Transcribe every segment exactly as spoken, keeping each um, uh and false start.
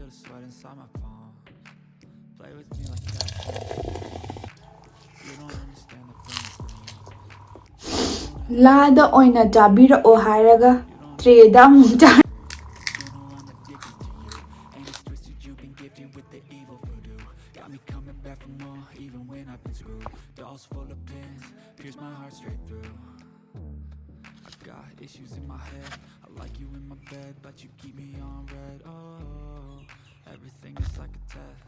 Sweat inside my palms. Play with me like that. You don't understand the pain. Lada ꯑꯣꯏꯅ ꯆꯥꯕꯤꯔꯛꯑꯣ ꯍꯥꯏꯔꯒ trade ꯑꯃꯨꯛ ꯆꯥ. You know I'm addicted to you. And it's twisted, you've been gifted with the evil voodoo. Got me coming back for more, even when I've been screwed. Dolls full of pins, pierce my heart straight through. I got issues in my head. I like you in my bed, but you keep me on red. Oh, everything is like a test.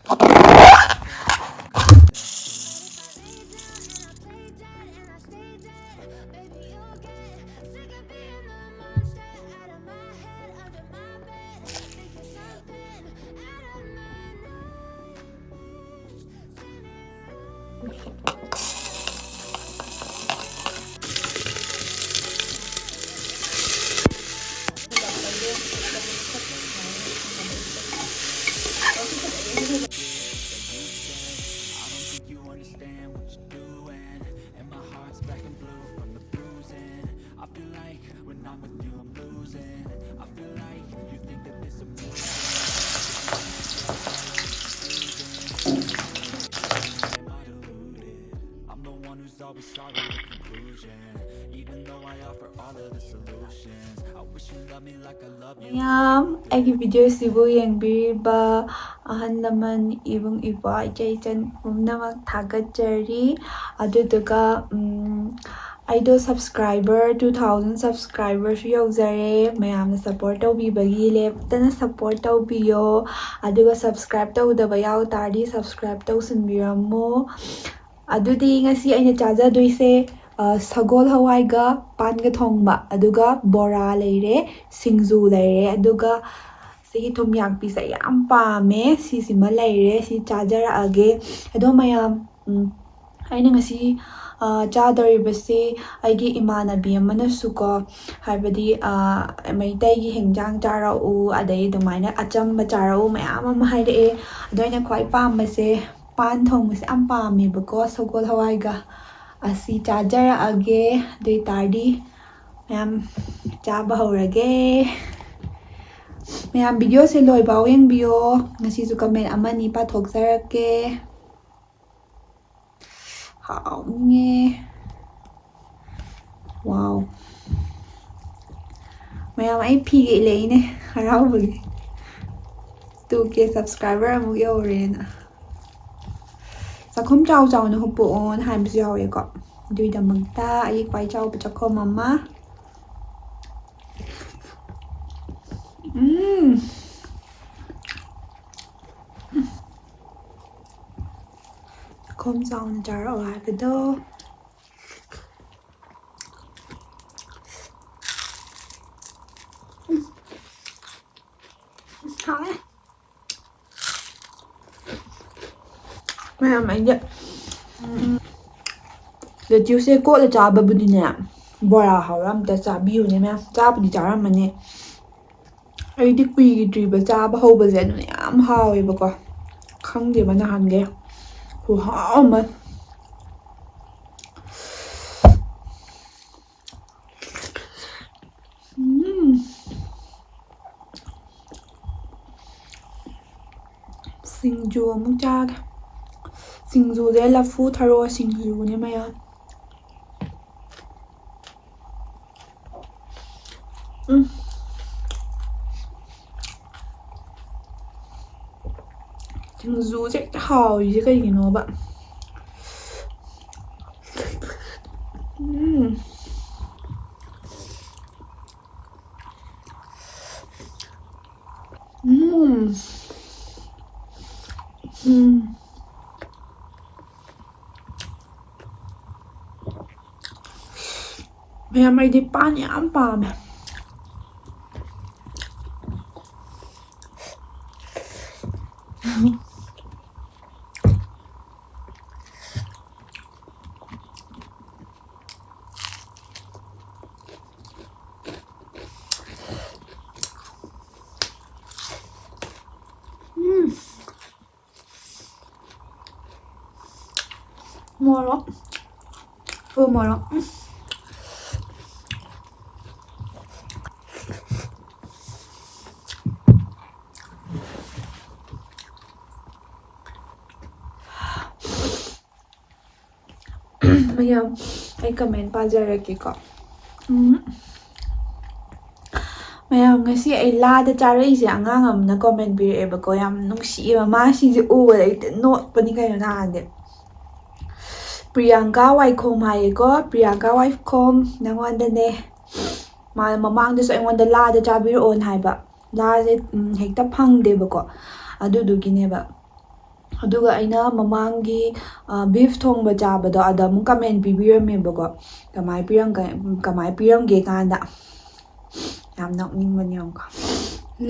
I don't think you understand what you're doing, and my heart's black and blue from the bruising. I feel like when I'm with you, I'm losing. I feel like you think that this amusing. Am I deluded? I'm the one who's always sorry the conclusion. Even though I offer all of the solutions, I wish you loved me like I love you. ꯃꯌꯥꯝ, ꯑꯩꯒꯤ ꯚꯤꯗꯤꯑꯣꯁꯤꯕꯨ ꯌꯦꯡꯕꯤꯔꯤꯕ ꯑꯍꯜ ꯂꯃꯟ, ꯏꯕꯨꯡ ꯏꯄ꯭ꯋꯥ, ꯏꯆꯦ ꯏꯆꯟ ꯄꯨꯝꯅꯃꯛ ꯊꯥꯒꯠꯆꯔꯤ꯫ ꯑꯗꯨꯗꯨꯒ, ꯎꯝ, ꯑꯩꯗꯣ subscriber two thousand subscriberꯁꯨ ꯌꯧꯖꯔꯦ꯫ ꯃꯌꯥꯝꯅ support ꯇꯧꯕꯤꯕꯒꯤ ꯂꯦꯞꯇꯅ support ꯇꯧꯕꯤꯌꯣ꯫ ꯑꯗꯨꯒ subscribe ꯇꯧꯗꯕ ꯌꯥꯎ ꯇꯥꯔꯗꯤ subscribe ꯇꯧꯁꯤꯟꯕꯤꯔꯝꯃꯣ꯫ ꯑꯗꯨꯗꯤ ꯉꯁꯤ ꯑꯩꯅ ꯆꯥꯖꯗꯣꯏꯁꯦ, ꯑ, ꯁꯒꯣꯜ ꯍꯋꯥꯏꯒ ꯄꯥꯟꯒ ꯊꯣꯡꯕ, ꯑꯗꯨꯒ ꯕꯣꯔꯥ ꯂꯩꯔꯦ, ꯁꯤꯡꯖꯨ ꯂꯩꯔꯦ, ꯑꯗꯨꯒ ꯁꯤꯒꯤ ꯊꯨꯝ ꯌꯥꯛꯄꯤꯁꯦ ꯑꯩ ꯌꯥꯝ ꯄꯥꯝꯃꯦ꯫ ꯁꯤꯁꯤꯃ ꯂꯩꯔꯦ, ꯁꯤ ꯆꯥꯖꯔꯛꯑꯒꯦ꯫ ꯑꯗꯣ ꯃꯌꯥꯝ, ꯎꯝ, ꯑꯩꯅ ꯉꯁꯤ, ꯑ, ꯆꯥꯗꯧꯔꯤꯕꯁꯤ ꯑꯩꯒꯤ ꯏꯃꯥꯟꯅꯕꯤ ꯑꯃꯅꯁꯨꯀꯣ, ꯍꯥꯏꯕꯗꯤ, ꯑ, ꯃꯩꯇꯩꯒꯤ ꯍꯤꯟꯖꯥꯡ ꯆꯥꯔꯛꯎ, ꯑꯗꯩ ꯑꯗꯨꯃꯥꯏꯅ ꯑꯆꯝꯕ ꯆꯥꯔꯛꯎ ꯃꯌꯥꯝ ꯑꯃ ꯍꯥꯏꯔꯛꯑꯦ꯫ ꯑꯗꯣ ꯑꯩꯅ ꯈ꯭ꯋꯥꯏ ꯄꯥꯝꯕꯁꯦ ꯄꯥꯟ ꯊꯣꯡꯕꯁꯦ ꯌꯥꯝ ꯄꯥꯝꯃꯦꯕꯀꯣ, ꯁꯒꯣꯜ ꯍꯋꯥꯏꯒ꯫ ꯑꯁꯤ ꯆꯥꯖꯔꯛꯑꯒꯦ꯫ ꯑꯗꯨ ꯑꯣꯏ ꯇꯥꯔꯗꯤ ꯃꯌꯥꯝ ꯆꯥꯕ ꯍꯧꯔꯒꯦ꯫ ꯃꯌꯥꯝ, ꯚꯤꯗꯤꯑꯣꯁꯦ ꯂꯣꯏꯐꯥꯎ ꯌꯦꯡꯕꯤꯌꯣ꯫ ꯉꯁꯤꯁꯨ ꯀꯃꯦꯟ ꯑꯃꯅꯤ ꯄꯥꯊꯣꯛꯆꯔꯛꯀꯦ꯫ ꯍꯥꯎꯅꯤꯡꯉꯦ꯫ ꯋꯥꯎ꯫ ꯃꯌꯥꯝ, ꯑꯩ ꯐꯤꯒ ꯏꯜꯂꯛꯏꯅꯦ ꯍꯔꯥꯎꯕꯒꯤ꯫ ꯇꯨ ꯀꯦ subscriber ꯑꯃꯨꯛ ꯌꯧꯔꯦꯅ꯫ ꯆꯥꯛꯈꯨꯝ ꯆꯥꯎ ꯆꯥꯎꯅ ꯍꯨꯞꯄꯛꯑꯣꯅ ꯍꯥꯏꯕꯁꯨ ꯌꯥꯎꯋꯦꯀꯣ꯫ ꯑꯗꯨꯒꯤꯗꯃꯛꯇ ꯑꯩꯒꯤ ꯈ꯭ꯋꯥꯏ ꯆꯥꯎꯕ ꯆꯥꯛꯈꯨꯝ ꯑꯃ꯫ ꯎꯝ꯫ ꯆꯥꯛꯈꯨꯝ ꯆꯥꯎꯅ ꯆꯥꯔꯛꯑꯣ ꯍꯥꯏꯕꯗꯣ꯫ ꯍꯥꯎꯋꯦ꯫ ꯃꯌꯥꯝ, ꯑꯩꯗꯤ, ꯎꯝ, lettuceꯁꯦ ꯀꯣꯠꯂ ꯆꯥꯕꯕꯨꯗꯤꯅꯦ, ꯕꯣꯔꯥ ꯍꯧꯔ ꯑꯝꯇ ꯆꯥꯕꯤꯌꯨꯅꯦ ꯃꯌꯥꯝ꯫ ꯆꯥꯕꯨꯗꯤ ꯆꯥꯔꯝꯃꯅꯤ꯫ ꯑꯩꯗꯤ ꯀꯨꯏꯗ꯭ꯔꯤꯕ ꯆꯥꯕ ꯍꯧꯕꯁꯦ, ꯑꯗꯨꯅ ꯌꯥꯝ ꯍꯥꯎꯋꯦꯕꯀꯣ꯫ ꯈꯪꯗꯦꯕ ꯅꯍꯥꯟꯒꯩ꯫ ꯈꯨꯍꯥꯎ ꯑꯃ꯫ ꯎꯝ꯫ ꯁꯤꯡꯖꯨ ꯑꯃꯨꯛ ꯆꯥꯒꯦ꯫ ꯁꯤꯡꯖꯨꯁꯦ ꯂꯐꯨ ꯊꯔꯣ ꯁꯤꯡꯖꯨꯅꯦ ꯃꯌꯥꯝ꯫ ꯎꯝ꯫ ꯁꯤꯡꯖꯨꯁꯦ ꯍꯦꯛꯇ ꯍꯥꯎꯔꯤꯁꯦ ꯀꯩꯒꯤꯅꯣꯕ? ꯎꯝ꯫ ꯎꯝ꯫ ꯎꯝ꯫ ꯃꯌꯥꯝ, ꯑꯩꯗꯤ ꯄꯥꯟ ꯌꯥꯝ ꯄꯥꯝꯃꯦ꯫ ꯎꯝ꯫ ꯃꯣꯔꯣꯛ꯫ ꯎ ꯃꯣꯔꯣꯛ꯫ ꯎꯝ꯫ ꯃꯌꯥꯝ, ꯑꯩ ꯀꯃꯦꯟ ꯄꯥꯖꯔꯛꯀꯦꯀꯣ꯫ ꯎꯝ꯫ ꯃꯌꯥꯝ, ꯉꯁꯤ ꯑꯩ ꯂꯥꯗ ꯆꯥꯔꯛꯏꯁꯦ ꯑꯉꯥꯡ ꯑꯃꯅ ꯀꯣꯃꯦꯟ ꯄꯤꯔꯛꯑꯦꯕꯀꯣ꯫ ꯌꯥꯝ ꯅꯨꯡꯁꯤꯑꯦꯕ, ꯃꯥ ꯁꯤꯁꯦ ꯎꯕꯗ ꯑꯩ ꯅꯣꯛꯄꯅꯤ ꯀꯩꯅꯣ ꯅꯍꯥꯟꯗꯤ꯫ ꯄ꯭ꯔꯤꯌꯥꯡꯀꯥ ꯋꯥꯏꯈꯣꯝ ꯍꯥꯏꯌꯦꯀꯣ, ꯄ꯭ꯔꯤꯌꯥꯡꯀꯥ ꯋꯥꯏꯈꯣꯝ, ꯅꯪꯉꯣꯟꯗꯅꯦ꯫ ꯃꯥ ꯃꯃꯥꯡꯗꯁꯨ ꯑꯩꯉꯣꯟꯗ ꯂꯥꯗ ꯆꯥꯕꯤꯔꯛꯑꯣꯅ ꯍꯥꯏꯕ꯫ ꯂꯥꯁꯦ ꯎꯝ, ꯍꯦꯛꯇ ꯐꯪꯗꯦꯕꯀꯣ꯫ ꯑꯗꯨꯗꯨꯒꯤꯅꯦꯕ꯫ ꯑꯗꯨꯒ ꯑꯩꯅ ꯃꯃꯥꯡꯒꯤ ꯕꯤꯐ ꯊꯣꯡꯕ ꯆꯥꯕꯗꯣ, ꯑꯗ ꯑꯃꯨꯛ ꯀꯃꯦꯟ ꯄꯤꯕꯤꯔꯝꯃꯦꯕꯀꯣ꯫ ꯀꯃꯥꯏ ꯄꯤꯔꯝꯒ ꯀꯃꯥꯏ ꯄꯤꯔꯝꯒꯦ ꯀꯥꯟꯗ, ꯌꯥꯝ ꯅꯣꯛꯅꯤꯡꯕꯅꯦ꯫ ꯑꯃꯨꯛꯀ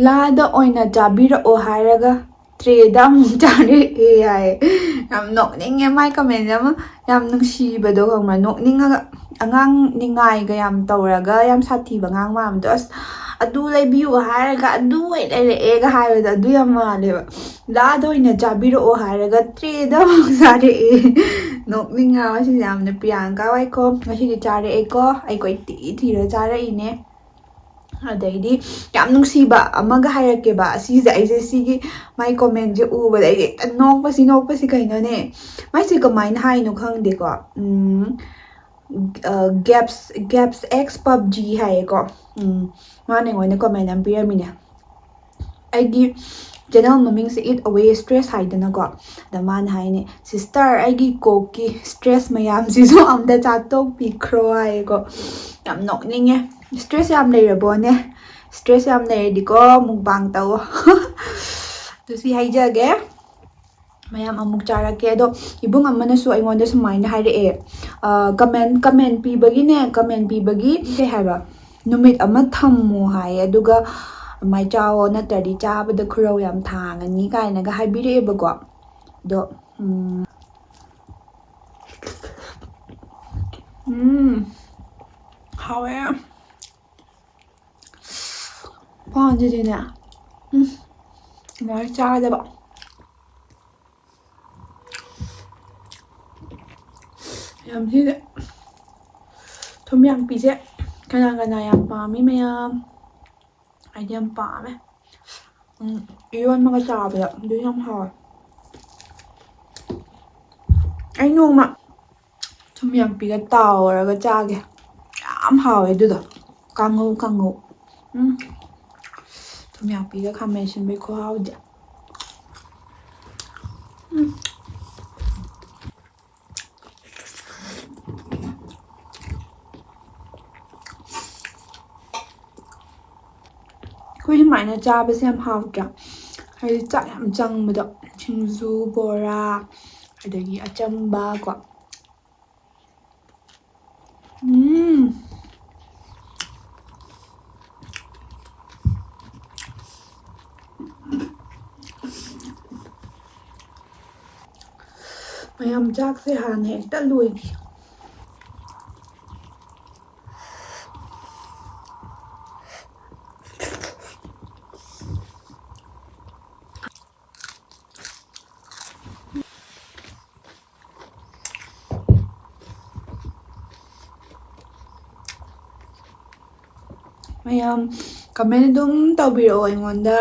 ꯂꯥꯗ ꯑꯣꯏꯅ ꯆꯥꯕꯤꯔꯛꯑꯣ ꯍꯥꯏꯔꯒ ꯇ꯭ꯔꯦꯗ ꯑꯃꯨꯛ ꯆꯥꯔꯛꯑꯦ ꯍꯥꯏꯌꯦ꯫ ꯌꯥꯝ ꯅꯣꯛꯅꯤꯡꯉꯦ ꯃꯥꯏ ꯀꯃꯦꯟ ꯑꯃ꯫ ꯌꯥꯝ ꯅꯨꯡꯁꯤꯕꯗꯣ ꯈꯪꯕ꯭ꯔꯥ? ꯅꯣꯛꯅꯤꯡꯉꯒ, ꯑꯉꯥꯡ ꯅꯤꯡꯉꯥꯏꯒ ꯌꯥꯝ ꯇꯧꯔꯒ ꯌꯥꯝ ꯁꯥꯊꯤꯕ ꯑꯉꯥꯡ ꯃꯥꯟꯕꯗꯣ꯫ "ꯑꯁ, ꯑꯗꯨ ꯂꯩꯕꯤꯌꯨ ꯍꯥꯏꯔꯒ ꯑꯗꯨ ꯑꯣꯏ ꯂꯩꯔꯛꯑꯦꯒ" ꯍꯥꯏꯕꯗꯣ ꯑꯗꯨ ꯌꯥꯝ ꯃꯥꯜꯂꯦꯕ꯫ "ꯂꯥꯗ ꯑꯣꯏꯅ ꯆꯥꯕꯤꯔꯛꯑꯣ" ꯍꯥꯏꯔꯒ ꯇ꯭ꯔꯦꯗ ꯑꯃꯨꯛ ꯆꯥꯔꯛꯑꯦ꯫ ꯅꯣꯛꯅꯤꯡꯉꯦ ꯍꯥꯏꯕ ꯁꯤꯁꯦ ꯌꯥꯝꯅ꯫ ꯄ꯭ꯔꯤꯌꯥꯡꯀꯥ ꯋꯥꯏꯈꯣꯝ, ꯉꯁꯤꯗꯤ ꯆꯥꯔꯛꯑꯦꯀꯣ꯫ ꯑꯩ ꯀꯣꯏꯊꯤ ꯊꯤꯔ ꯆꯥꯔꯛꯏꯅꯦ꯫ ꯑꯗꯩꯗꯤ ꯌꯥꯝ ꯅꯨꯡꯁꯤꯕ ꯑꯃꯒ ꯍꯥꯏꯔꯛꯀꯦꯕ꯫ ꯑꯁꯤꯁꯦ, ꯑꯩꯁꯦ ꯁꯤꯒꯤ ꯃꯥꯏ ꯀꯣꯃꯦꯟꯁꯦ ꯎꯕꯗ ꯑꯩꯁꯦ ꯍꯦꯛꯇ ꯅꯣꯛꯄꯁꯤ, ꯅꯣꯛꯄꯁꯤ ꯀꯩꯅꯣꯅꯦ꯫ ꯃꯥꯏꯁꯦ ꯀꯃꯥꯏꯅ ꯍꯥꯏꯅꯣ ꯈꯪꯗꯦꯀꯣ꯫ ꯎꯝ, ꯑ, ꯒꯦꯞꯁ, ꯒꯦꯞꯁ ꯑꯦꯛꯁ ꯄꯞꯖꯤ ꯍꯥꯏꯌꯦꯀꯣ꯫ ꯎꯝ, ꯃꯥꯅ ꯑꯩꯉꯣꯟꯗ ꯀꯣꯃꯦꯟ ꯑꯃ ꯄꯤꯔꯝꯃꯤꯅꯦ꯫ ꯑꯩꯒꯤ ꯆꯦꯅꯦꯜ ꯃꯃꯤꯡꯁꯦ Eat Away Stress ꯍꯥꯏꯗꯅꯀꯣ꯫ ꯑꯗ ꯃꯥꯅ ꯍꯥꯏꯅꯦ, "ꯁꯤꯁꯇꯔ, ꯑꯩꯒꯤ ꯀꯣꯛꯀꯤ ꯁ꯭ꯇ꯭ꯔꯦꯁ ꯃꯌꯥꯝꯁꯤꯁꯨ ꯑꯝꯇ ꯆꯥꯊꯣꯛꯄꯤꯈ꯭ꯔꯣ" ꯍꯥꯏꯌꯦꯀꯣ꯫ ꯌꯥꯝ ꯅꯣꯛꯅꯤꯡꯉꯦ꯫ ꯁ꯭ꯇ꯭ꯔꯦꯁ ꯌꯥꯝ ꯂꯩꯔꯕꯣꯅꯦ? ꯁ꯭ꯇ꯭ꯔꯦꯁ ꯌꯥꯝ ꯂꯩꯔꯗꯤꯀꯣ, ꯃꯨꯛꯕꯥꯡ ꯇꯧꯋꯣ꯫ ꯑꯗꯨ ꯁꯤ ꯍꯥꯏꯖꯒꯦ꯫ ꯃꯌꯥꯝ ꯑꯃꯨꯛ ꯆꯥꯔꯛꯀꯦ꯫ ꯑꯗꯣ ꯏꯕꯨꯡ ꯑꯃꯅꯁꯨ ꯑꯩꯉꯣꯟꯗ ꯁꯨꯃꯥꯏꯅ ꯍꯥꯏꯔꯛꯑꯦ, ꯑ, ꯀꯃꯦꯟ, ꯀꯃꯦꯟ ꯄꯤꯕꯒꯤꯅꯦ, ꯀꯃꯦꯟ ꯄꯤꯕꯒꯤ ꯀꯩ ꯍꯥꯏꯕ, "ꯅꯨꯃꯤꯠ ꯑꯃ ꯊꯝꯃꯨ" ꯍꯥꯏꯌꯦ, ꯑꯗꯨꯒ "ꯑꯗꯨꯃꯥꯏ ꯆꯥꯋꯣ, ꯅꯠꯇ꯭ꯔꯗꯤ ꯆꯥꯕꯗ ꯈꯨꯔꯧ ꯌꯥꯝ ꯊꯥꯡꯉꯅꯤ" ꯀꯥꯏꯅꯒ ꯍꯥꯏꯕꯤꯔꯛꯑꯦꯕꯀꯣ꯫ ꯑꯗꯣ, ꯎꯝ, ꯎꯝ, ꯍꯥꯎꯋꯦ꯫ ꯄꯥꯟꯁꯤꯗꯤꯅꯦ, ꯎꯝ, ꯑꯗꯨꯃꯥꯏꯅ ꯆꯥꯒꯗꯕ꯫ ꯌꯥꯝ ꯁꯤꯁꯦ ꯊꯨꯝ ꯌꯥꯛꯄꯤꯁꯦ ꯀꯅꯥ ꯀꯅꯥ ꯌꯥꯝ ꯄꯥꯝꯃꯤ ꯃꯌꯥꯝ? ꯑꯩꯗꯤ ꯌꯥꯝ ꯄꯥꯝꯃꯦ꯫ ꯎꯝ, ꯏꯔꯣꯟꯕꯒ ꯆꯥꯕꯗ ꯑꯗꯨ ꯌꯥꯝ ꯍꯥꯎꯋꯦ꯫ ꯑꯩ ꯅꯣꯡꯃ ꯊꯨꯝ ꯌꯥꯛꯄꯤꯒ ꯇꯥꯎꯔꯒ ꯆꯥꯒꯦ꯫ ꯌꯥꯝ ꯍꯥꯎꯋꯦ ꯑꯗꯨꯗꯣ꯫ ꯀꯥꯡꯉꯧ, ꯀꯥꯡꯉꯧ꯫ ꯎꯝ꯫ ꯊꯨꯝ ꯌꯥꯛꯄꯤꯒ ꯈꯥꯃꯦꯟ ꯑꯁꯤꯟꯕꯒꯤ ꯈꯨꯍꯥꯎꯗꯤ꯫ ꯎꯝ꯫ ꯑꯩꯈꯣꯏ ꯁꯨꯃꯥꯏꯅ ꯆꯥꯕꯁꯦ ꯌꯥꯝ ꯍꯥꯎꯇ꯭ꯔꯥ? ꯍꯥꯏꯗꯤ ꯆꯥꯛ ꯌꯥꯝ ꯆꯪꯕꯗꯣ꯫ ꯁꯤꯡꯖꯨ, ꯕꯣꯔꯥ, ꯑꯗꯒꯤ ꯑꯆꯝꯕ ꯀꯣ꯫ ꯎꯝ꯫ ꯃꯌꯥꯝ, ꯆꯥꯛꯁꯦ ꯍꯥꯟꯅ ꯍꯦꯛꯇ ꯂꯣꯏꯈꯤ꯫ ꯃꯌꯥꯝ, comment ꯑꯗꯨꯝ ꯇꯧꯕꯤꯔꯛꯑꯣ ꯑꯩꯉꯣꯟꯗ꯫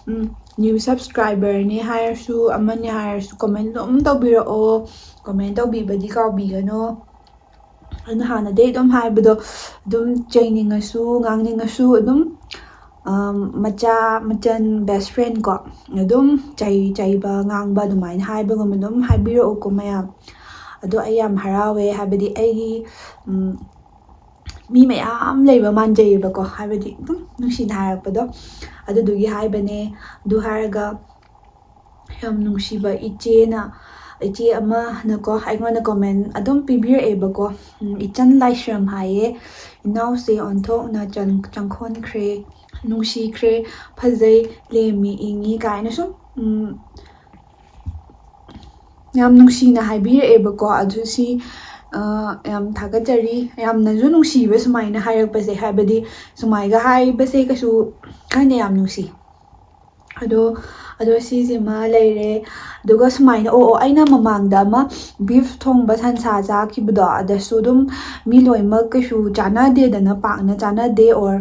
ꯎꯝ, new subscriberꯅꯦ ꯍꯥꯏꯔꯁꯨ, ꯑꯃꯅꯦ ꯍꯥꯏꯔꯁꯨ, comment ꯑꯗꯨꯝ ꯇꯧꯕꯤꯔꯛꯑꯣ꯫ Comment ꯇꯧꯕꯤꯕꯗꯤ ꯀꯥꯎꯕꯤꯒꯅꯣ꯫ ꯑꯩꯅ ꯍꯥꯟꯅꯗꯩ ꯑꯗꯨꯝ ꯍꯥꯏꯕꯗꯣ, ꯑꯗꯨꯝ ꯆꯩꯅꯤꯡꯉꯁꯨ, ꯉꯥꯡꯅꯤꯡꯉꯁꯨ, ꯑꯗꯨꯝ, ꯑꯝ, ꯃꯆꯥ ꯃꯆꯟ best friend ꯀꯣ, ꯑꯗꯨꯝ ꯆꯩ-, ꯆꯩꯕ, ꯉꯥꯡꯕ ꯑꯗꯨꯃꯥꯏꯅ ꯍꯥꯏꯕꯒꯨꯝꯕ ꯑꯗꯨꯝ ꯍꯥꯏꯕꯤꯔꯛꯎꯀꯣ ꯃꯌꯥꯝ꯫ ꯑꯗꯣ ꯑꯩ ꯌꯥꯝ ꯍꯔꯥꯎꯋꯦ, ꯍꯥꯏꯕꯗꯤ ꯑꯩꯒꯤ, ꯎꯝ, ꯃꯤ ꯃꯌꯥꯝ ꯂꯩꯕ ꯃꯥꯟꯖꯩꯌꯦꯕꯀꯣ, ꯍꯥꯏꯕꯗꯤ ꯑꯗꯨꯝ ꯅꯨꯡꯁꯤꯅ ꯍꯥꯏꯔꯛꯄꯗꯣ, ꯑꯗꯨꯗꯨꯒꯤ ꯍꯥꯏꯕꯅꯦ꯫ ꯑꯗꯨ ꯍꯥꯏꯔꯒ ꯌꯥꯝ ꯅꯨꯡꯁꯤꯕ ꯏꯆꯦꯅ, ꯏꯆꯦ ꯑꯃꯅꯀꯣ ꯑꯩꯉꯣꯟꯗ comment ꯑꯗꯨꯝ ꯄꯤꯕꯤꯔꯛꯑꯦꯕꯀꯣ꯫ ꯎꯝ, "ꯏꯆꯟ ꯂꯥꯏꯁ꯭ꯔꯝ" ꯍꯥꯏꯌꯦ, "ꯏꯅꯥꯎꯁꯦ ꯑꯣꯟꯊꯣꯛꯅ ꯆꯪ-, ꯆꯪꯈꯣꯟꯈ꯭ꯔꯦ, ꯅꯨꯡꯁꯤꯈ꯭ꯔꯦ, ꯐꯖꯩ, ꯂꯦꯝꯃꯤ, ꯏꯪꯉꯤ" ꯀꯥꯏꯅ ꯁꯨꯝ, ꯎꯝ, ꯌꯥꯝ ꯅꯨꯡꯁꯤꯅ ꯍꯥꯏꯕꯤꯔꯛꯑꯦꯕꯀꯣ꯫ ꯑꯗꯨ ꯁꯤ, ꯑ, ꯌꯥꯝ ꯊꯥꯒꯠꯆꯔꯤ꯫ ꯌꯥꯝꯅꯁꯨ ꯅꯨꯡꯁꯤꯕ ꯁꯨꯃꯥꯏꯅ ꯍꯥꯏꯔꯛꯄꯁꯦ, ꯍꯥꯏꯕꯗꯤ ꯁꯨꯃꯥꯏꯒ ꯍꯥꯏꯕꯁꯦ ꯀꯩꯁꯨ, ꯈꯪꯗꯦ, ꯌꯥꯝ ꯅꯨꯡꯁꯤ꯫ ꯑꯗꯣ, ꯑꯗꯣ ꯁꯤꯁꯤꯃ ꯂꯩꯔꯦ꯫ ꯑꯗꯨꯒ ꯁꯨꯃꯥꯏꯅ, ꯑꯣ, ꯑꯣ, ꯑꯩꯅ ꯃꯃꯥꯡꯗ ꯑꯃ beef ꯊꯣꯡꯕ, ꯁꯟꯁꯥ ꯆꯥꯈꯤꯕꯗꯣ, ꯑꯗꯁꯨ ꯑꯗꯨꯝ ꯃꯤ ꯂꯣꯏꯅꯃꯛ ꯀꯩꯁꯨ ꯆꯥꯟꯅꯗꯦꯗꯅ, ꯄꯥꯛꯅ ꯆꯥꯟꯅꯗꯦ, or,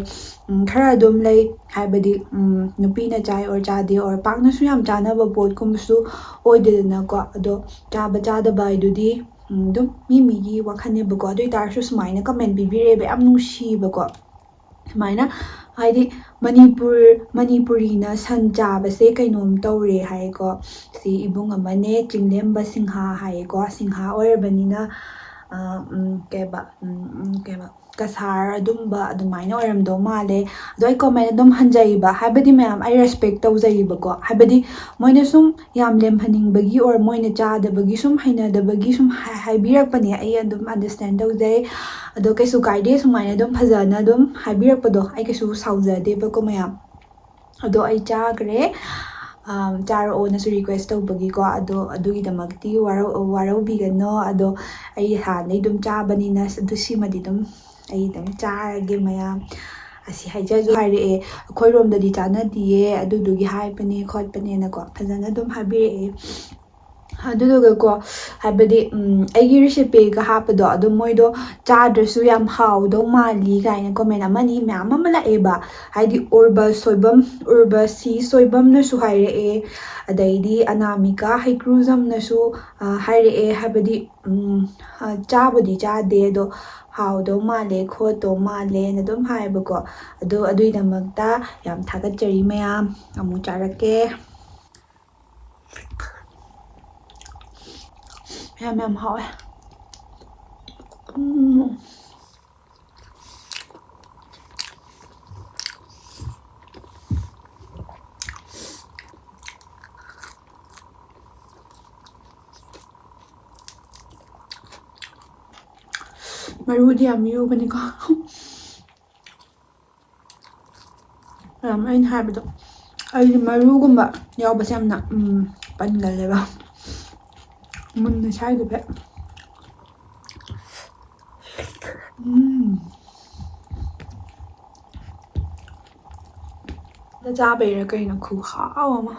ꯎꯝ, ꯈꯔ ꯑꯗꯨꯝ ꯂꯩ, ꯍꯥꯏꯕꯗꯤ, ꯎꯝ, ꯅꯨꯄꯤꯅ ꯆꯥꯏ or ꯆꯥꯗꯦ, or ꯄꯥꯛꯅꯁꯨ ꯌꯥꯝ ꯆꯥꯅꯕ ꯄꯣꯠꯀꯨꯝꯕꯁꯨ ꯑꯣꯏꯗꯦꯗꯅꯀꯣ꯫ ꯑꯗꯣ ꯆꯥꯕ ꯆꯥꯗꯕ ꯍꯥꯏꯗꯨꯗꯤ ꯑꯗꯨꯝ ꯃꯤ ꯃꯤꯒꯤ ꯋꯥꯈꯜꯅꯦꯕꯀꯣ꯫ ꯑꯗꯨ ꯑꯣꯏꯇꯥꯔꯁꯨ ꯁꯨꯃꯥꯏꯅ ꯀꯃꯦꯟ ꯄꯤꯕꯤꯔꯛꯑꯦꯕ, ꯌꯥꯝ ꯅꯨꯡꯁꯤꯕꯀꯣ꯫ ꯁꯨꯃꯥꯏꯅ ꯍꯥꯏꯗꯤ, ꯃꯅꯤꯄꯨꯔ ꯃꯅꯤꯄꯨꯔꯤꯅ ꯁꯟ ꯆꯥꯕꯁꯦ ꯀꯩꯅꯣꯝ ꯇꯧꯔꯦ ꯍꯥꯏꯀꯣ꯫ ꯁꯤ ꯏꯕꯨꯡ ꯑꯃꯅꯦ, ꯆꯤꯡꯂꯦꯝꯕ ꯁꯤꯡꯍꯥ ꯍꯥꯏꯌꯦꯀꯣ꯫ ꯁꯤꯡꯍꯥ ꯑꯣꯏꯔꯕꯅꯤꯅ, ꯑ, ꯎꯝ, ꯀꯩꯕ, ꯎꯝ, ꯎꯝ, ꯀꯩꯕ, ꯀꯁꯥꯔ ꯑꯗꯨꯝꯕ ꯑꯗꯨꯃꯥꯏꯅ ꯑꯣꯏꯔꯝꯗꯧ ꯃꯥꯜꯂꯦ꯫ ꯑꯗꯣ ꯑꯩ ꯀꯣꯃꯦꯟ ꯑꯗꯨꯝ ꯍꯟꯖꯩꯕ, ꯍꯥꯏꯕꯗꯤ ꯃꯌꯥꯝ, ꯑꯩ ꯔꯦꯁꯄꯦꯛ ꯇꯧꯖꯩꯕꯀꯣ꯫ ꯍꯥꯏꯕꯗꯤ ꯃꯣꯏꯅ ꯁꯨꯝ ꯌꯥꯝ ꯂꯦꯝꯍꯟꯅꯤꯡꯕꯒꯤ or ꯃꯣꯏꯅ ꯆꯥꯗꯕꯒꯤ ꯁꯨꯝ ꯍꯩꯅꯗꯕꯒꯤ ꯁꯨꯝ ꯍꯥꯏ-, ꯍꯥꯏꯕꯤꯔꯛꯄꯅꯦ, ꯑꯩ ꯑꯗꯨꯝ ꯑꯟꯗꯔꯁꯇꯦꯟ ꯇꯧꯖꯩ꯫ ꯑꯗꯣ ꯀꯩꯁꯨ ꯀꯥꯏꯗꯦ, ꯁꯨꯃꯥꯏꯅ ꯑꯗꯨꯝ ꯐꯖꯅ ꯑꯗꯨꯝ ꯍꯥꯏꯕꯤꯔꯛꯄꯗꯣ ꯑꯩ ꯀꯩꯁꯨ ꯁꯥꯎꯖꯗꯦꯕꯀꯣ ꯃꯌꯥꯝ꯫ ꯑꯗꯣ ꯑꯩ ꯆꯥꯈ꯭ꯔꯦ꯫ ꯑꯝ, ꯆꯥꯔꯛꯑꯣꯅꯁꯨ ꯔꯤꯀ꯭ꯋꯦꯁ ꯇꯧꯕꯒꯤꯀꯣ꯫ ꯑꯗꯣ ꯑꯗꯨꯒꯤꯗꯃꯛꯇꯤ ꯋꯥꯔꯧ-, ꯋꯥꯔꯧꯕꯤꯒꯅꯣ꯫ ꯑꯗꯣ ꯑꯩ ꯍꯥꯟꯅꯗꯩ ꯑꯗꯨꯝ ꯆꯥꯕꯅꯤꯅ ꯑꯗꯨ ꯁꯤꯃꯗꯤ ꯑꯗꯨꯝ ꯑꯩ ꯑꯗꯨꯝ ꯆꯥꯔꯒꯦ ꯃꯌꯥꯝ꯫ ꯑꯁꯤ ꯍꯥꯏꯖꯁꯨ ꯍꯥꯏꯔꯛꯑꯦ, "ꯑꯩꯈꯣꯏꯔꯣꯝꯗꯗꯤ ꯆꯥꯅꯗꯤꯌꯦ, ꯑꯗꯨꯗꯨꯒꯤ ꯍꯥꯏꯕꯅꯦ ꯈꯣꯠꯄꯅꯦꯅꯀꯣ", ꯐꯖꯅ ꯑꯗꯨꯝ ꯍꯥꯏꯕꯤꯔꯛꯑꯦ꯫ ꯑꯗꯨꯗꯨꯒꯀꯣ, ꯍꯥꯏꯕꯗꯤ, ꯎꯝ, ꯑꯩꯒꯤ ꯔꯤꯁꯤꯄꯤꯒ ꯍꯥꯞꯄꯗꯣ ꯑꯗꯨꯝ ꯃꯣꯏꯗꯣ ꯆꯥꯗ꯭ꯔꯁꯨ ꯌꯥꯝ ꯍꯥꯎꯗꯧ ꯃꯥꯜꯂꯤ ꯀꯥꯏꯅ ꯀꯣꯃꯦꯟ ꯑꯃꯅꯤ ꯃꯌꯥꯝ ꯑꯃ ꯂꯥꯛꯑꯦꯕ꯫ ꯍꯥꯏꯗꯤ ꯎꯔꯕ ꯁꯣꯏꯕꯝ, ꯎꯔꯕꯁꯤ ꯁꯣꯏꯕꯝꯅꯁꯨ ꯍꯥꯏꯔꯛꯑꯦ, ꯑꯗꯩꯗꯤ ꯑꯅꯥꯃꯤꯀꯥ ꯍꯩꯀ꯭ꯔꯨꯖꯝꯅꯁꯨ, ꯑ, ꯍꯥꯏꯔꯛꯑꯦ꯫ ꯍꯥꯏꯕꯗꯤ, ꯎꯝ, ꯑ, ꯆꯥꯕꯨꯗꯤ ꯆꯥꯗꯦ, ꯑꯗꯣ ꯍꯥꯎꯗꯧ ꯃꯥꯜꯂꯦ, ꯈꯣꯠꯇꯧ ꯃꯥꯜꯂꯦꯅ ꯑꯗꯨꯝ ꯍꯥꯏꯌꯦꯕꯀꯣ꯫ ꯑꯗꯣ ꯑꯗꯨꯒꯤꯗꯃꯛꯇ ꯌꯥꯝ ꯊꯥꯒꯠꯆꯔꯤ ꯃꯌꯥꯝ꯫ ꯑꯃꯨꯛ ꯆꯥꯔꯛꯀꯦ꯫ ꯌꯥꯝ ꯌꯥꯝ ꯍꯥꯎꯋꯦ꯫ ꯎꯝ꯫ ꯃꯔꯨꯗꯤ ꯌꯥꯝ ꯌꯨꯕꯅꯤꯀꯣ꯫ ꯃꯌꯥꯝ ꯑꯩꯅ ꯍꯥꯏꯕꯗꯣ, ꯑꯩꯗꯤ ꯃꯔꯨꯒꯨꯝꯕ ꯌꯥꯎꯕꯁꯦ ꯌꯥꯝꯅ, ꯎꯝ, ꯄꯟꯒꯜꯂꯦꯕ꯫ ꯃꯨꯟꯅ ꯁꯥꯏꯗꯕ꯫ ꯎꯝ꯫ ꯆꯥꯕꯩꯔꯥ ꯀꯩꯅꯣ, ꯈꯨꯍꯥꯎ ꯑꯃ꯫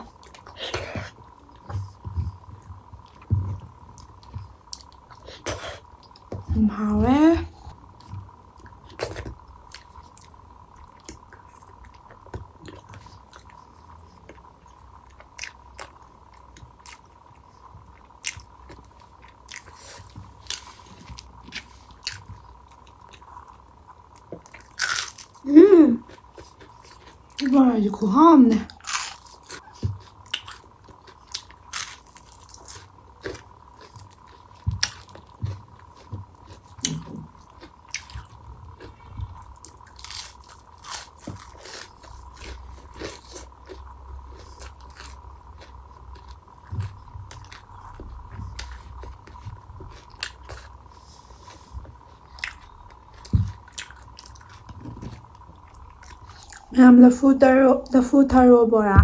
ꯌꯥꯝ ꯍꯥꯎꯋꯦ꯫ ꯕꯣꯔꯥꯁꯦ ꯈꯨꯍꯥꯎ ꯑꯃꯅꯦ꯫ ꯃꯌꯥꯝ, ꯂꯐꯨ ꯇꯔꯣ-, ꯂꯐꯨ ꯊꯔꯣ ꯕꯣꯔꯥ꯫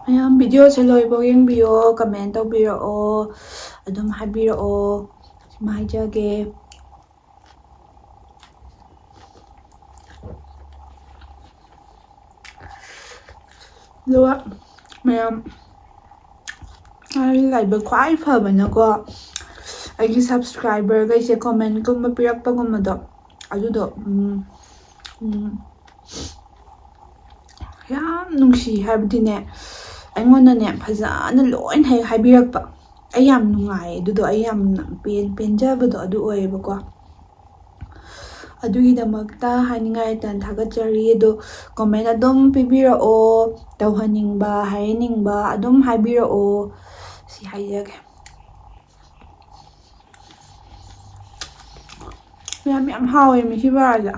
ꯃꯌꯥꯝ, ꯚꯤꯗꯤꯑꯣꯁꯦ ꯂꯣꯏꯐꯥꯎ ꯌꯦꯡꯕꯤꯌꯣ, comment ꯇꯧꯕꯤꯔꯛꯑꯣ, ꯑꯗꯨꯝ ꯍꯥꯏꯕꯤꯔꯛꯑꯣ꯫ ꯁꯤꯃ ꯍꯥꯏꯖꯒꯦ꯫ ꯑꯗꯨꯒ ꯃꯌꯥꯝ, ꯑꯩ ꯂꯥꯏꯕꯛ ꯈ꯭ꯋꯥꯏ ꯐꯕꯅꯀꯣ, ꯑꯩꯒꯤ subscriberꯈꯩꯁꯦ commentꯀꯨꯝꯕ ꯄꯤꯔꯛꯄꯒꯨꯝꯕꯗꯣ, ꯑꯗꯨꯗꯣ, ꯎꯝ, ꯎꯝ, ꯌꯥꯝ ꯅꯨꯡꯁꯤ ꯍꯥꯏꯕꯗꯤꯅꯦ, ꯑꯩꯉꯣꯟꯗꯅꯦ ꯐꯖꯅ ꯂꯣꯏꯅ ꯍꯦꯛ ꯍꯥꯏꯕꯤꯔꯛꯄ꯫ ꯑꯩ ꯌꯥꯝ ꯅꯨꯡꯉꯥꯏꯌꯦ ꯑꯗꯨꯗꯣ, ꯑꯩ ꯌꯥꯝꯅ ꯄꯦꯟ-, ꯄꯦꯟꯖꯕꯗꯣ ꯑꯗꯨ ꯑꯣꯏꯌꯦꯕꯀꯣ꯫ ꯑꯗꯨꯒꯤꯗꯃꯛꯇ ꯍꯥꯏꯅꯤꯡꯉꯥꯏ ꯂꯩꯇꯅ ꯊꯥꯒꯠꯆꯔꯤ꯫ ꯑꯗꯣ comment ꯑꯗꯨꯝ ꯄꯤꯕꯤꯔꯛꯑꯣ, ꯇꯧꯍꯟꯅꯤꯡꯕ, ꯍꯥꯏꯍꯟꯅꯤꯡꯕ ꯑꯗꯨꯝ ꯍꯥꯏꯕꯤꯔꯛꯑꯣ꯫ ꯁꯤ ꯍꯥꯏꯖꯒꯦ꯫ ꯌꯥꯝ, ꯌꯥꯝ ꯍꯥꯎꯋꯦ ꯃꯤꯁꯤ ꯕꯣꯔꯥꯁꯦ꯫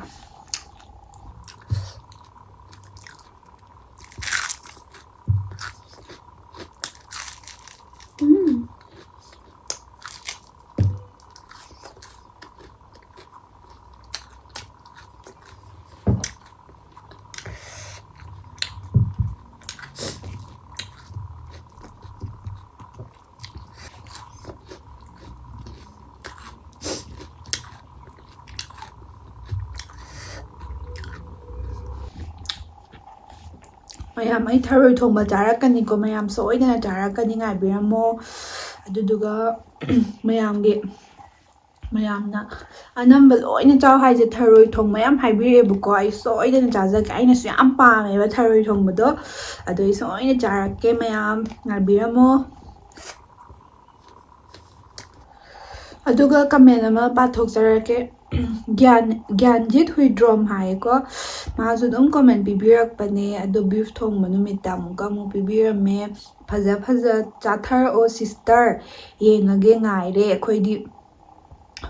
ꯎꯝ꯫ ꯃꯌꯥꯝ, ꯑꯩ ꯊꯔꯣꯏ ꯊꯣꯡꯕ ꯆꯥꯔꯛꯀꯅꯤꯀꯣ, ꯃꯌꯥꯝ ꯁꯣꯏꯗꯅ ꯆꯥꯔꯛꯀꯅꯤ, ꯉꯥꯏꯕꯤꯔꯝꯃꯣ꯫ ꯑꯗꯨꯗꯨꯒ ꯃꯌꯥꯝꯒꯤ, ꯃꯌꯥꯝꯅ ꯑꯅꯝꯕ ꯂꯣꯏꯅ ꯆꯥꯎ ꯍꯥꯏꯁꯦ, ꯊꯔꯣꯏ ꯊꯣꯡꯕ ꯌꯥꯝ ꯍꯥꯏꯕꯤꯔꯛꯑꯦꯕꯀꯣ, ꯑꯩ ꯁꯣꯏꯗꯅ ꯆꯥꯖꯒꯦ꯫ ꯑꯩꯅꯁꯨ ꯌꯥꯝ ꯄꯥꯝꯃꯦꯕ ꯊꯔꯣꯏ ꯊꯣꯡꯕꯗꯣ, ꯑꯗꯣ ꯑꯩ ꯁꯣꯏꯅ ꯆꯥꯔꯛꯀꯦ, ꯃꯌꯥꯝ ꯉꯥꯏꯕꯤꯔꯝꯃꯣ꯫ ꯑꯗꯨꯒ comment ꯑꯃ ꯄꯥꯊꯣꯛꯆꯔꯛꯀꯦ꯫ ꯒ꯭ꯌꯥꯟ, ꯒ꯭ꯌꯥꯟꯖꯤꯠ ꯍꯨꯏꯗ꯭ꯔꯣꯝ ꯍꯥꯏꯌꯦꯀꯣ, ꯃꯥꯁꯨ ꯑꯗꯨꯝ comment ꯄꯤꯕꯤꯔꯛꯄꯅꯦ꯫ ꯑꯗꯣ beef ꯊꯣꯡꯕ ꯅꯨꯃꯤꯠꯇ ꯑꯃꯨꯛꯀ ꯑꯃꯨꯛ ꯄꯤꯕꯤꯔꯝꯃꯦ꯫ "ꯐꯖ ꯐꯖ ꯆꯥꯊꯔꯛꯑꯣ sister, ꯌꯦꯡꯉꯒꯦ, ꯉꯥꯏꯔꯦ ꯑꯩꯈꯣꯏꯗꯤ꯫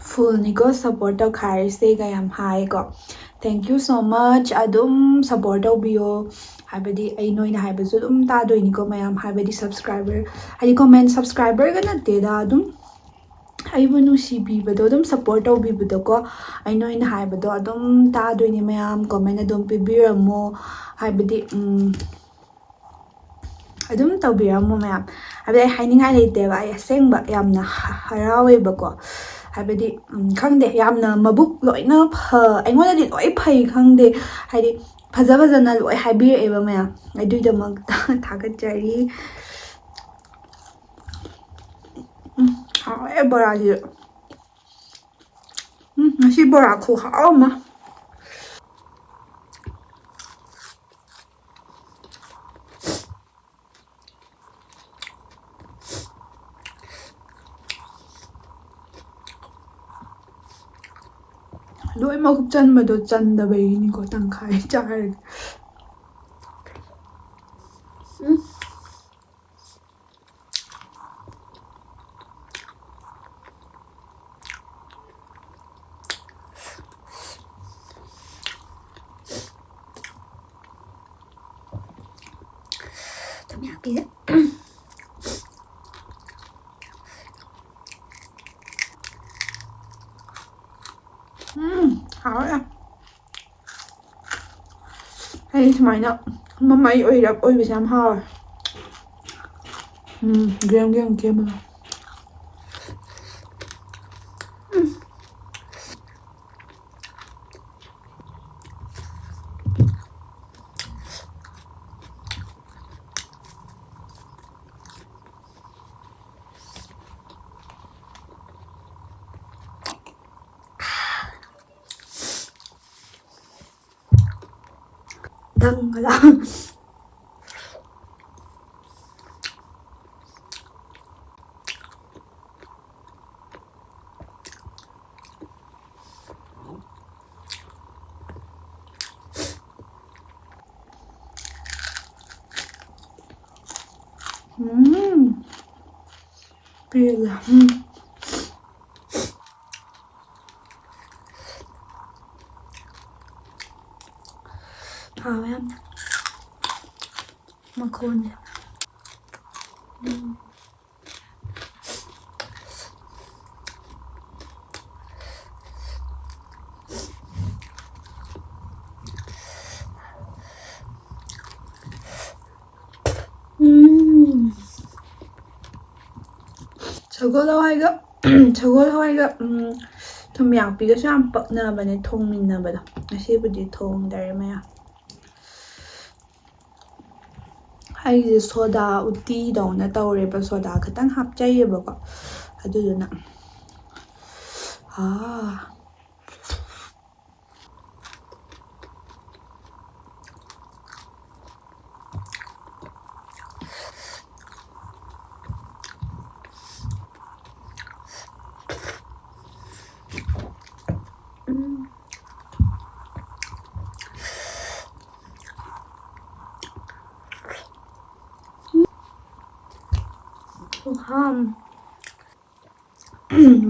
Fullꯅꯤꯀꯣ, support ꯇꯧꯈꯥꯏꯔꯁꯦꯒ ꯌꯥꯝ ꯍꯥꯏꯀꯣ꯫ Thank you so much꯫ ꯑꯗꯨꯝ support ꯇꯧꯕꯤꯌꯣ, ꯍꯥꯏꯕꯗꯤ ꯑꯩ ꯅꯣꯏꯅ ꯍꯥꯏꯕꯁꯨ ꯑꯗꯨꯝ ꯇꯥꯗꯣꯏꯅꯤꯀꯣ ꯃꯌꯥꯝ, ꯍꯥꯏꯕꯗꯤ subscriber, ꯍꯥꯏꯗꯤ comment, subscriberꯒ ꯅꯠꯇꯦꯗ, ꯑꯗꯨꯝ ꯑꯩꯕꯨ ꯅꯨꯡꯁꯤꯕꯤꯕꯗꯣ, ꯑꯗꯨꯝ support ꯇꯧꯕꯤꯕꯗꯣꯀꯣ꯫ ꯑꯩ ꯅꯣꯏꯅ ꯍꯥꯏꯕꯗꯣ ꯑꯗꯨꯝ ꯇꯥꯗꯣꯏꯅꯤ ꯃꯌꯥꯝ, comment ꯑꯗꯨꯝ ꯄꯤꯕꯤꯔꯝꯃꯣ꯫ ꯍꯥꯏꯕꯗꯤ, ꯎꯝ, ꯑꯗꯨꯝ ꯇꯧꯕꯤꯔꯝꯃꯣ ꯃꯌꯥꯝ꯫ ꯍꯥꯏꯕꯗꯤ ꯑꯩ ꯍꯥꯏꯅꯤꯡꯉꯥꯏ ꯂꯩꯇꯦꯕ, ꯑꯩ ꯑꯁꯦꯡꯕ ꯌꯥꯝꯅ ꯍ-, ꯍꯔꯥꯎꯋꯦꯕꯀꯣ꯫ ꯍꯥꯏꯕꯗꯤ, ꯎꯝ, ꯈꯪꯗꯦ, ꯌꯥꯝꯅ ꯃꯕꯨꯛ ꯂꯣꯏꯅ ꯐ-, ꯑꯩꯉꯣꯟꯗꯗꯤ ꯂꯣꯏ ꯐꯩ, ꯈꯪꯗꯦ, ꯍꯥꯏꯗꯤ ꯐꯖ ꯐꯖꯅ ꯂꯣꯏ ꯍꯥꯏꯕꯤꯔꯛꯑꯦꯕ ꯃꯌꯥꯝ꯫ ꯑꯗꯨꯏꯗꯃꯛꯇ ꯊꯥꯒꯠꯆꯔꯤ꯫ ꯎꯝ, ꯍꯥꯎꯋꯦ ꯕꯣꯔꯥꯁꯤꯁꯨ꯫ ꯎꯝ, ꯉꯁꯤ ꯕꯣꯔꯥ ꯈꯨꯍꯥꯎ ꯑꯃ꯫ ꯂꯣꯏꯅꯃꯛ ꯆꯟꯕꯗꯣ ꯆꯟꯗꯕꯩꯅꯤꯀꯣ, ꯇꯪꯈꯥꯏ ꯆꯥꯔꯒ꯫ ꯎꯝ꯫ ꯊꯨꯝꯌꯥꯛꯄꯤꯁꯦ꯫ ꯎꯝ, ꯍꯥꯎꯋꯦ꯫ ꯑꯩ ꯁꯨꯃꯥꯏꯅ ꯃꯃꯩ ꯑꯣꯏꯔꯞ ꯑꯣꯏꯕꯁꯦ ꯌꯥꯝ ꯍꯥꯎꯋꯦ꯫ ꯎꯝ, ꯒ꯭ꯔꯦꯝ ꯒ꯭ꯔꯦꯝ ꯀꯦꯝꯕꯗꯣ꯫ ꯎꯝ꯫ ꯇꯪꯒꯗ꯫ ꯎꯝ꯫ ꯄꯦꯜꯂꯦ꯫ ꯎꯝ꯫ ꯍꯥꯎꯋꯦ ꯌꯥꯝꯅ꯫ ꯃꯈꯣꯟꯁꯦ꯫ ꯎꯝ꯫ ꯎꯝ꯫ ꯁꯒꯣꯜ ꯍꯋꯥꯏꯒ, ꯁꯒꯣꯜ ꯍꯋꯥꯏꯒ, ꯎꯝ, ꯊꯨꯝ ꯌꯥꯛꯄꯤꯒꯁꯨ ꯌꯥꯝ ꯄꯛꯅꯕꯅꯦ ꯊꯣꯡꯃꯤꯟꯅꯕꯗꯣ꯫ ꯉꯁꯤꯕꯨꯗꯤ ꯊꯣꯡꯗꯔꯦ ꯃꯌꯥꯝ꯫ ꯑꯩꯒꯤꯁꯦ ꯁꯣꯗꯥ ꯎꯇꯤꯗꯧꯅ ꯇꯧꯔꯦꯕ, ꯁꯣꯗꯥ ꯈꯤꯇꯪ ꯍꯥꯞꯆꯩꯌꯦꯕꯀꯣ, ꯑꯗꯨꯗꯨꯅ꯫ ꯑꯥ꯫ ꯎꯝ꯫ ꯎꯍꯥꯝ꯫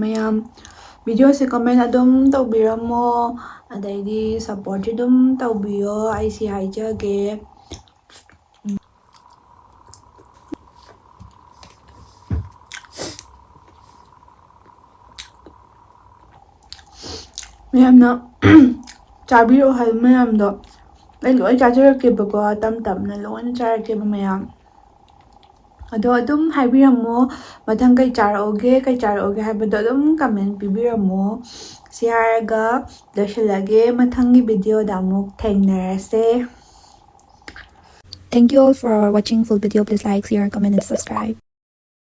ꯃꯌꯥꯝ, videoꯁꯦ comment ꯑꯗꯨꯝ ꯇꯧꯕꯤꯔꯝꯃꯣ, ꯑꯗꯩꯗꯤ supportꯁꯨ ꯑꯗꯨꯝ ꯇꯧꯕꯤꯌꯣ, ꯑꯩ ꯁꯤ ꯍꯥꯏꯖꯒꯦ꯫ ꯃꯌꯥꯝꯅ ꯆꯥꯕꯤꯔꯛꯑꯣ ꯍꯥꯏꯕ ꯃꯌꯥꯝꯗꯣ ꯑꯩ ꯂꯣꯏ ꯆꯥꯖꯔꯛꯀꯦꯕꯀꯣ, ꯇꯞ ꯇꯞꯅ ꯂꯣꯏꯅ ꯆꯥꯔꯛꯀꯦꯕ ꯃꯌꯥꯝ꯫ ꯑꯗꯣ ꯑꯗꯨꯝ ꯍꯥꯏꯕꯤꯔꯝꯃꯣ, ꯃꯊꯪ ꯀꯩ ꯆꯥꯔꯛꯑꯣꯒꯦ, ꯀꯩ ꯆꯥꯔꯛꯑꯣꯒꯦ ꯍꯥꯏꯕꯗꯣ ꯑꯗꯨꯝ comment ꯄꯤꯕꯤꯔꯝꯃꯣ꯫ ꯁꯤ ꯍꯥꯏꯔꯒ ꯂꯣꯏꯁꯤꯜꯂꯒꯦ, ꯃꯊꯪꯒꯤ videoꯗ ꯑꯃꯨꯛ ꯊꯦꯡꯅꯔꯁꯦ꯫ Thank you all for watching full video. Please like, share, comment and subscribe.